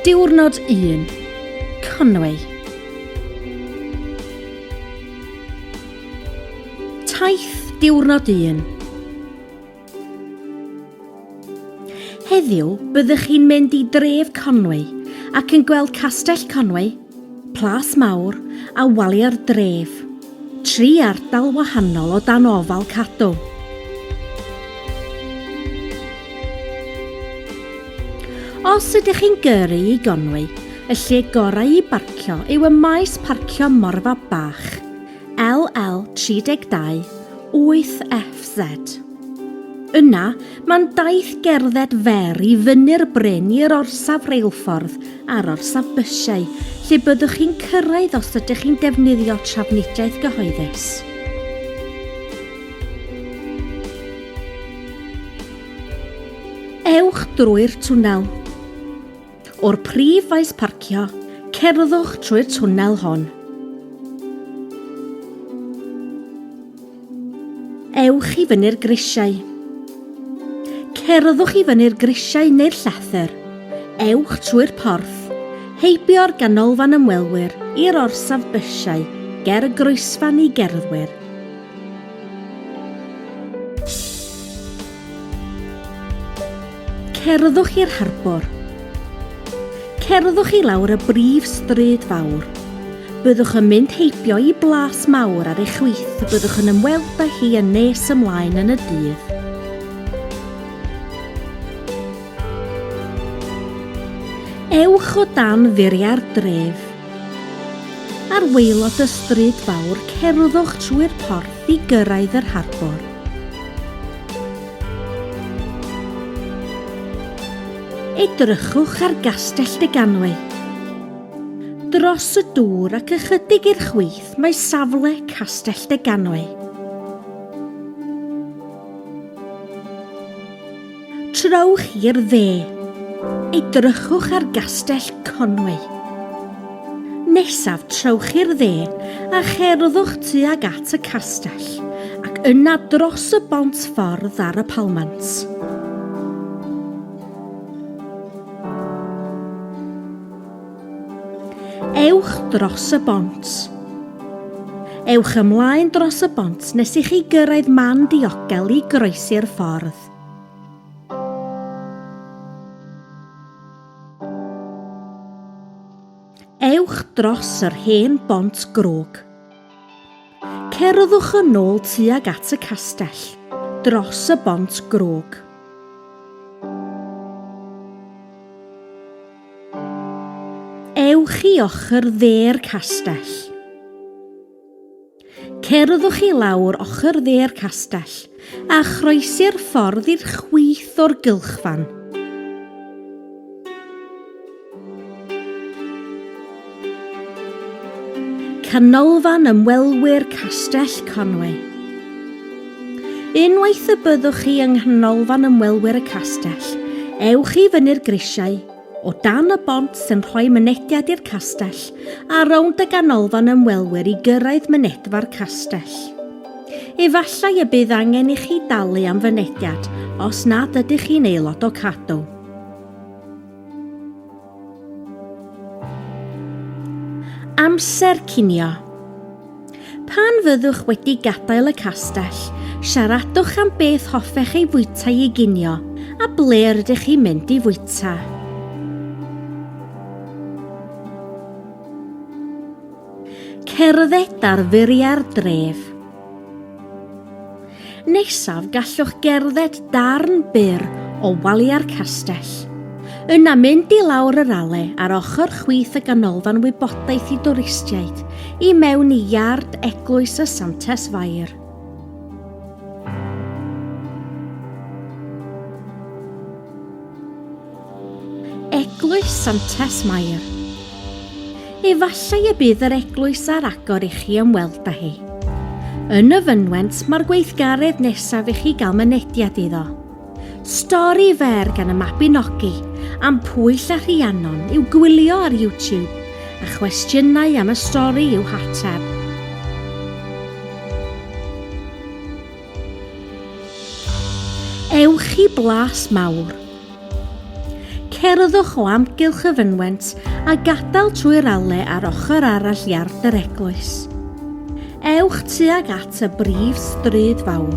Diwrnod 1. Conway. Taith Diwrnod 1. Heddiw, byddwch chi'n mynd i dref Conwy ac yn gweld Castell Conwy, Plas Mawr a Waliau'r Dref, tri ardal wahanol o dan ofal Cadw. Os ydych chi'n gyrru i Gonwy, y lle gorau i barcio yw y maes parcio Morfa Bach, LL32 8FZ. Yna, mae'n daith gerdded fer i fyny'r bryn i'r orsaf reilffordd a'r orsaf bysiau, lle byddwch chi'n cyrraedd os ydych chi'n defnyddio trafnidiaeth gyhoeddus. Ewch drwy'r twnnel. O'r prif faes parcio, cerddwch trwy'r twnnel hon. Ewch i fyny'r grisiau. Cerddwch i fyny'r grisiau neu'r llethr. Ewch trwy'r porth, heibio'r ganolfan ymwelwyr i'r orsaf bysiau ger y groesfan i gerddwyr. Cerddwch i'r harbwr. Cerddwch i lawr y brif stryd fawr. Byddwch yn mynd heibio i Blas Mawr ar eich chwith y byddwch yn ymweld â hi yn nes ymlaen yn y dydd. Ewch o dan furiau'r dref. Ar waelod y stryd fawr cerddwch trwy'r porth i gyrraedd yr harbwr. Edrychwch ar Gastell Deganwy. Dros y dŵr ac ychydig i'r chwith mae safle Castell Deganwy. Trowch i'r dde. Edrychwch ar Gastell Conwy. Nesaf, trowch i'r dde a cherddwch tuag at y castell, ac yna dros y bont ffordd ar y palmant. Ewch dros y bont. Ewch ymlaen dros y bont nes i chi gyrraedd man diogel i groesi'r ffordd. Ewch dros yr hen bont grog. Cerddwch yn ôl tuag at y castell, dros y bont grog. Ewch i ochr dde'r castell. Cerddwch i lawr ochr dde'r castell a chroesi'r ffordd i'r chwith o'r gylchfan. Canolfan Ymwelwyr Castell Conwy. Unwaith y byddwch chi yng Nghanolfan Ymwelwyr y Castell, ewch i fyny'r grisiau, O dan y bont sy'n rhoi mynediad i'r castell, a rownd y ganolfan ymwelwyr i gyrraedd mynedfa'r castell. Efallai y bydd angen i chi dalu am fynediad os nad ydych chi'n aelod o Cadw. Amser cinio. Pan fyddwch wedi gadael y castell, siaradwch am beth hoffech ei fwyta i ginio a ble rydych chi'n mynd i fwyta. Cerdded ar furiau'r dref. Nesaf, gallwch gerdded darn byr o waliau'r castell. Yna mynd i lawr yr ale ar ochr chwith y ganolfan wybodaeth i dwristiaid, i mewn i iard Eglwys y Santes Fair. Eglwys Santes Mair. Efallai y bydd yr eglwys ar agor i chi ymweld â hi. Yn y fynwent, mae'r gweithgaredd nesaf i chi gael mynediad iddo. Stori fer gan y Mabinogi am Pwyll a Rhiannon i'w gwylio ar YouTube a chwestiynau am y stori i'w hateb. Ewch i Blas Mawr. Cerddwch o amgylch y fynwent a gadael trwy'r ale ar ochr arall iard yr eglwys. Ewch tuag at y brif stryd fawr.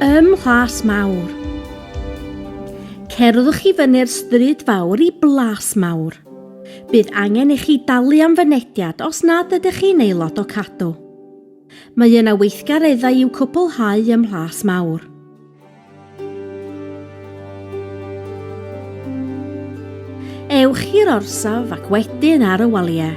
Ym Mhlas Mawr. Cerddwch i fyny'r stryd fawr i Blas Mawr. Bydd angen i chi dalu am fynediad os nad ydych chi'n aelod o Cadw. Mae yna weithgareddau i'w cwblhau ym Mhlas Mawr. Ewch i'r orsaf ac wedyn ar y waliau.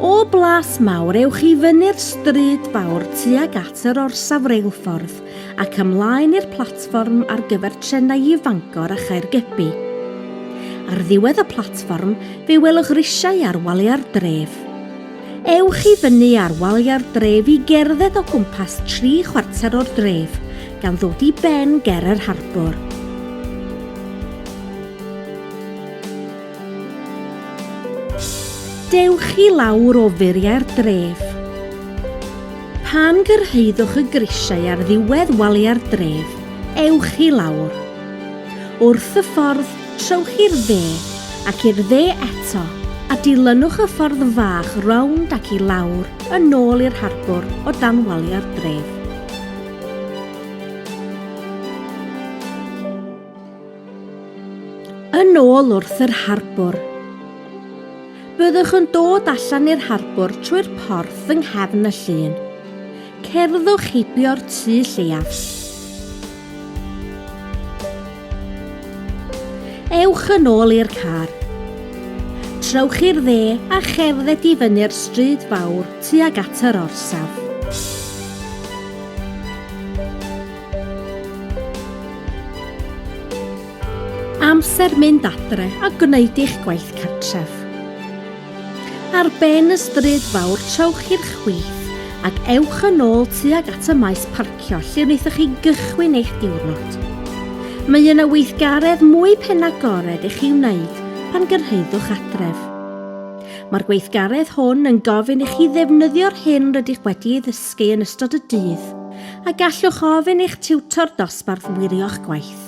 O Blas Mawr ewch i fyny'r stryd fawr tuag at yr orsaf reilffordd ac ymlaen i'r platfform ar gyfer trenau i Fangor a Chaergybi. Ar ddiwedd y platfform fe welwch risiau ar waliau'r dref. Ewch i fyny ar waliau'r dref i gerdded o gwmpas tri chwarter o'r dref, gan ddod i ben ger yr harbwr. Dewch i lawr o furiau'r dref. Pan gyrhaeddwch y grisiau ar ddiwedd waliau'r dref, ewch i lawr. Wrth y ffordd, trowch i'r dde, ac i'r dde eto, a dilynwch y ffordd fach rownd ac i lawr yn ôl i'r harbwr o dan waliau'r dref. Yn ôl wrth yr harbwr. Byddwch yn dod allan i'r harbwr trwy'r porth yng nghefn y llun. Cerddwch heibio'r tŷ lleiaf. Ewch yn ôl i'r car. Trowch i'r dde a cherdded i fyny'r stryd fawr tuag at yr orsaf. Amser mynd adre a gwneud eich gwaith cartref. Ar ben y stryd fawr trowch i'r chwith ac ewch yn ôl tuag at y maes parcio lle wnaethoch chi gychwyn eich diwrnod. Mae yna weithgaredd mwy penagored i chi wneud pan gyrhaeddwch adref. Mae'r gweithgaredd hwn yn gofyn i chi ddefnyddio'r hyn rydych wedi ei ddysgu yn ystod y dydd, a gallwch ofyn i'ch tiwtor dosbarth wirio'ch gwaith.